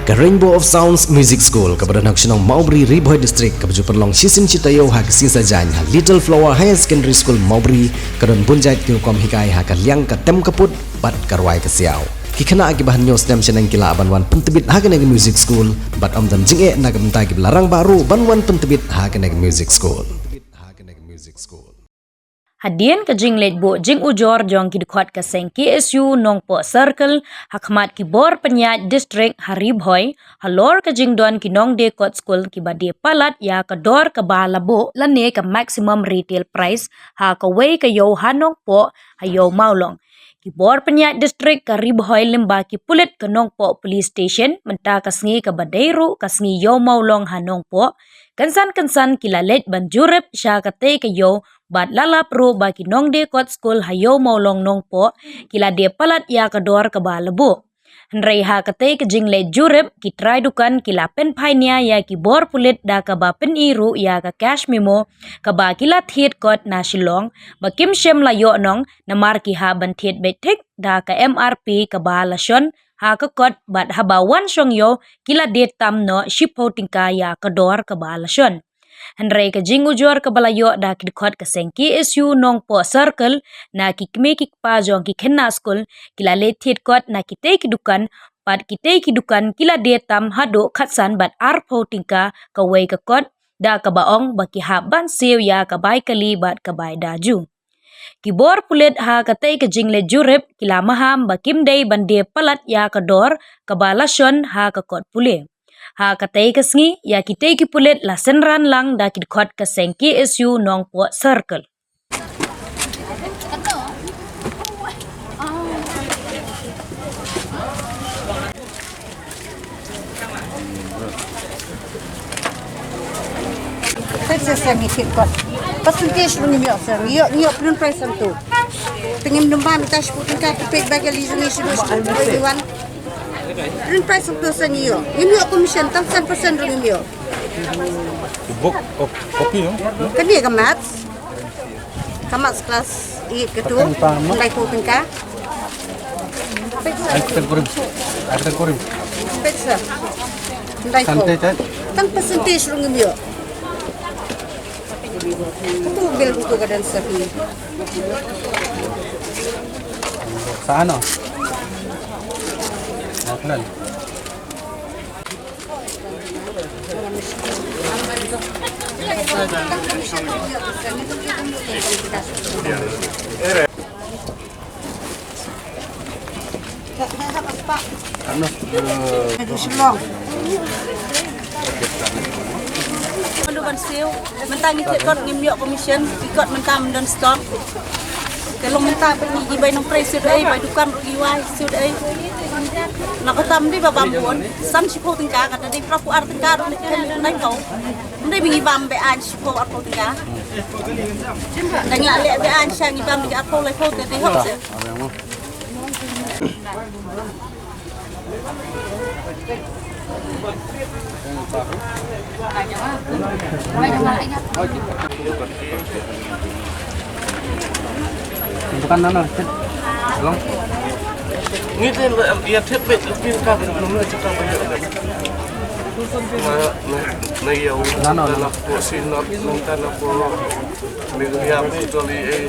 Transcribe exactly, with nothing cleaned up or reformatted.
Ka Rainbow of Sounds Music School, kaba don ha ka shnong Mawbri, Ri Bhoi District, kaba ju pynlong shisien shi taïew ha ka sngi Saitjaiñ ha Little Flower Higher Secondary School Mawbri, ka don bun jait ki rukom hikai ha ka liang ka tem ka put bad ka rwai ka siaw. Ki khynnah kiba hynñiew snem shaneng ki lah ban wan pyntbit ha kane ka music school, bad ym don jingeh na ka bynta kiba la rangbah ruh ban wan pyntbit ha kane ka music school. Hadien ka jingleit buh jingujor jong ki dkhot ka seng K S U Nongpoh Circle ha khmat ki bor pynïaid district ha Ri Bhoi, halor ka jingdon ki nongdie kot skul kiba die palat ïa ka dor kaba la buh lane ka maximum retail price ha kawei ka ïew ha Nongpoh ha ïew Mawlong. Ki bor pynïaid district ka Ri Bhoi lyngba ki pulit ka Nongpoh Police Station, mynta ka sngi kaba dei ruh ka sngi ïew Mawlong ha Nongpoh, kynsan kynsan ki la leit ban jurip sha katei ka ïew, bad la lap ruh ba ki nongdie kot skul ha ïew Mawlong Nongpoh ki la die palat ïa ka dor kaba la buh. Hynrei ha katei ka jingleit jurip, ki trai dukan ki la pynphai nia ïa ki bor pulit da kaba pyni ruh ïa ka cash memo kaba ki la thied kot na Shillong, ba kim shym la ïoh nong, namar ki hap ban thied beit thik da ka M R P kaba la shon ha ka kot, bad haba wan shong ïew ki la die tam noh shiphew tyngka ïa ka dor kaba la shon. Hynrei ka jingujor kaba la ïoh da ki dkhot ka seng K S U Nongpoh Circle na ki kmie ki kpa jong ki khynnah skul, ki la leit thied kot na kitei ki dukan, bad kitei ki dukan ki la die tam haduh khatsan bad arphew tyngka kawei ka kot, da kaba ong ba ki hap ban siew ïa ka bai kali bad ka bai da ju. Ki bor pulit ha katei ka jingleit jurip ki la maham ba kim dei ban die palat ïa ka dor kaba la shon ha ka kot pule. Ha katei ka sngi, ïa kitei ki pulit la synran lang da ki dkhot ka seng K S U Nongpoh Circle. Peit sa seng ngi thied kot. Percentage ruh ngim ïoh seng. Ngi ïoh, ngi ïoh print price hangto. Te ngim dum bam ita shiphew tyngka, te peit bai kali jong ngi shaduh shaduh, everyone. Print price hangto seng ngi ïoh. Ngim ïoh commission, tang san percent ruh ngim ïoh. Book of copy, no? Kane ka maths. Ka maths class eight ka tu. Kata ni pa, ma? Laiphew tyngka. Ai, kata kurim. Ai, kata kurim. Peit sa. Laiphew. Santai, chat. Tang percentage ruh ngim ïoh. Katu bill buku ka dan sapi. Sa ano? Auckland. Ano, eh, Shillong. Mynta ban siew, mynta ngi thied kot ngim ïoh commission, ki kot mynta ym don stock. Te long mynta ba ngi bai nongtrei siew dei, bai dukan ruh ngi wai siew dei. Na kata ym dei ba bam bun, san shiphew tyngka, kata dei phra phew ar tyngka ruh nai kau. Ym dei ba ngi bam be aiñ shiphew arphew tyngka. Dang la leh be aiñ sha ngi bam dei arphew laiphew te dei hok seh. Bukan nana, cit. Long. Ngi te ïa thied beit phin ka nunu cakap beit. Na, na, na ïa u. Nana, nana. Ko si not nang ta na ko. Ni ïa bu joli eh.